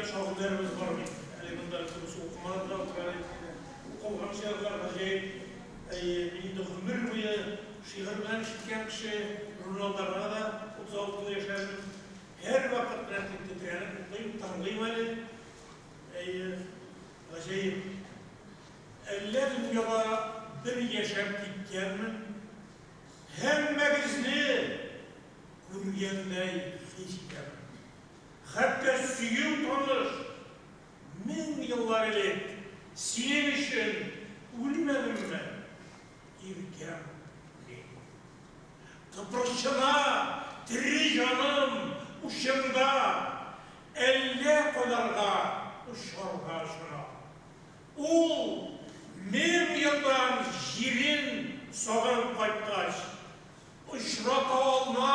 киткән шагыйрьләребез бар бит. Әле монда күбесе укымады да утыра инде. Укылган шигырьләр гаҗәеп. Әйе, мин инде гомер буе шигырь белән эш иткән кеше, журналдарда да 36 ел яшәдем. Һәрвакыт менә дип тетрәнеп укыйм, тыңлыйм әле. Әйе, гаҗәеп. Әллә дөньяда бер яшәп киткәнмен. Һәммәгезне күргәндәй хис итәм. Хәтта сөю таныш, 1000 еллар элек синең өчен үлмәдемме, иркәм мин? Тыпырчына тере җаным учыңда, әллә кайларга очарга очына. Ул 1000 елдан җирен сагынып кайткач, очрата алмас.